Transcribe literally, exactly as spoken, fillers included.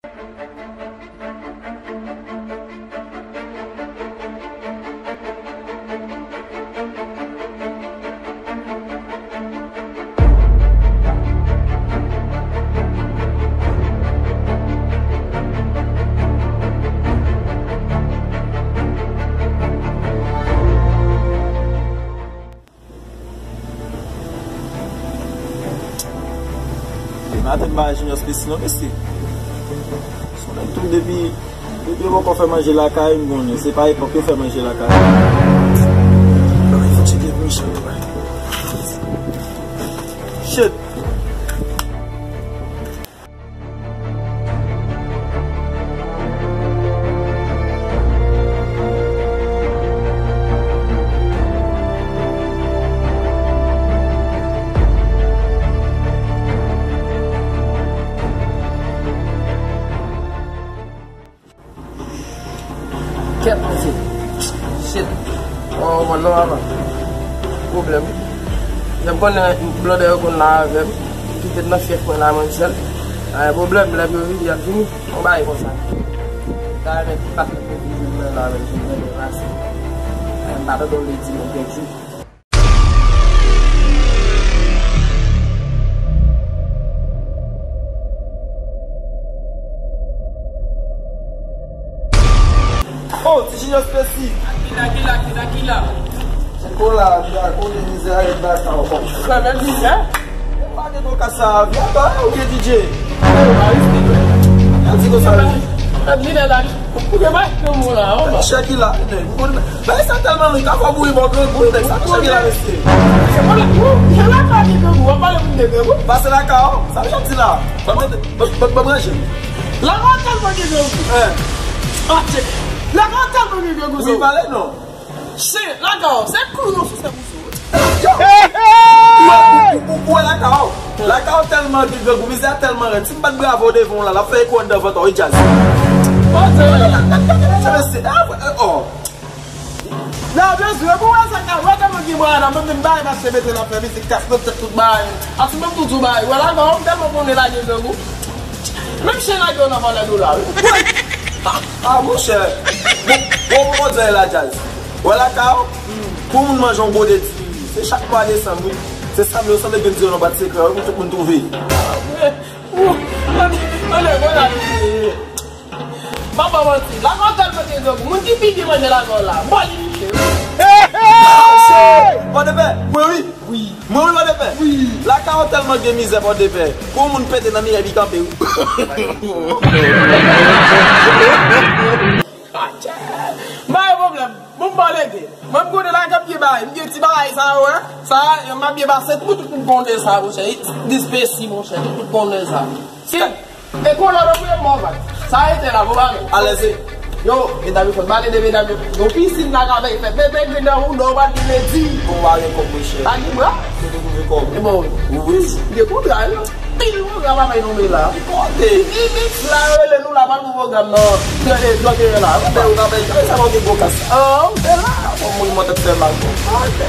Li pa tèt bay Junior Spesi non, mesye. Son nèg tou depi, depi yo poko fè manje lakay, m konnen se pa epòk yo fè manje lakay. Fò tcheke pou Michel tou, wi. Shit. Kèt, mesye. Shit. Oh, mwen non, avan. Pwoblèm. Lè m konnen blòdè yo konn la avè m, ki te nan fyèf mwen la, mwen sèl. Ay, pwoblèm, lè yo vini, y ap vini. Yon bagay konsa. Dayè, men, tout pase pou vini mwen la, men, vin mwen rase. Ay, m pa tande w le di, mwen pèdi. Oh, ti Junior Spesi. Kila, kila, kila, kila. Chèkola, kila, kote mizè a ret baka w. Kwè mèt mizè? E pa gen ton ka sa, vya ba, ou gen D J. Yo di konsa, yo di. Mèt mizè la. Ou gen bay nan mou la, oh, ba. Chèkola, bay sa tèlman lou, ka fò bouyi bò grangou, nèg sa, chèkola, mesye. Se pa la, ou, se la ka di grangou, w ap pale pou de grangou. Pase la ka, oh, sa m ap di la. Ban mwen, ban, ban, ban mwen ranje. Lakay tèlman gen grangou. Lakay tèlman gen grangou. Ou vin pale non. Se lakay, se kou yo sou se pou sou. Yo! Ou, ou, ou, ou wè lakay, lakay tèlman gen grangou, mizè a tèlman rèd. Si m bat bravo devan w la, l ap fè eko anndan vant ou, wi, djaz. Bon, se vre. Se mesye, ah, oh. Nan bezwen pou wè sa ka wè kòman gen mwa nan menm menm bagay mache mete nan fè mizik kas nan tèt tout bagay. Ati menm tout sou bagay. Wè la non, m tèlman konnen lage grangou. Menm chen lage yo nan valè dola wi. Ah, monchè. Bon, bon, bon, bon, la djaz. Wè la ka, pou moun manje yon gode diri, se chak mwa desanm wi. Se sa m yo sanble vin di yo nan bwat sekrè wi, pou tout moun twouve. Ou, ou, ou, ou, ou, ou, ou, ou, ou, M pa ba w manti, lakay tèlman gen grangou. Moun ki pi byen manje lakay la, bò li niche wi. Pòdepè, mwen wi. Wi. Mwen wi Pòdepè. Wi. Lakay tèlman gen mizè Pòdepè. Pou moun pete nan miray li kanpe wi. Bay pwoblèm. Bon, m ba w lege. Mwen m konnen lakay m gen bagay. M gen ti bagay sa yo, hein. Sa, m ap byen pase pou tout moun konnen sa, monchè. Dispesi, monchè. Tout moun konnen sa. Si. E kolò nan mwen mò vag. Sa rete la, bon bagay. Alèz. Yo, medam yo fè pale de medam yo. Yon pisin la ka fè, fè bebe grenn nan ou, non, pa di medi. Bon bagay kòb mwen chè. Pa di bra. Kote pou vin kòb? E bon. Wi. Gen kontra yo. Pil kontra pa fè nonbe la. Kote? Ni mix la, yo rele nou la, pa nou pwogram nan. Gade, gade la. Kote ou ka fè? Sa pa gen gwo kas. Oh, se la. Bon, moun mwen tèt fè mal. Kote?